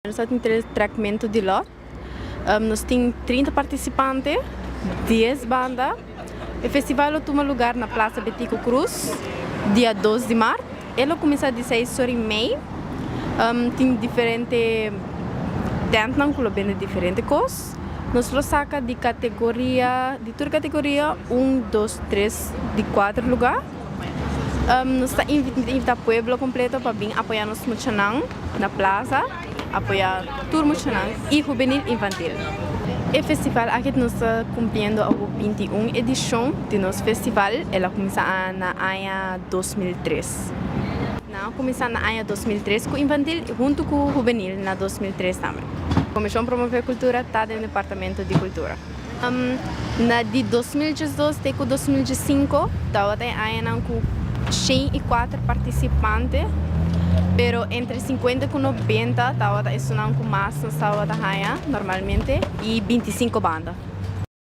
Nos a tin tres trekmentu di lòt. Nos tin 30 partisipante, 10 banda. E festival lo tuma lugar na Plaza Betico Croes, dia 2 di mart. E lo kuminsá di 6 or i mei. Tin diferente tèntnan ku lo bende diferente kos. Nos lo saka di kategoria, di tur kategoria, un, dos, tres, di kuater lugá. Nos ta invitá pueblo kompleto pa bin apoyá nos muchanan na plaza, apoyá tur muchanan i hubenil infantil. E festival aki nos ta kumpliendo awo 21 edishon di nos festival, el a kuminsá na aña 2003. Nan a kuminsá na aña 2003 ku infantil i huntu ku hubenil na 2003 tambe. Komishon Promové Kultura ta den Departamento di Kultura. Na di 2012 te ku 2015 tabata e añanan ku 104 partisipante, pero entre 50 ku 90 tabata esunnan ku mas nos tabata haña normalmente i 25 banda.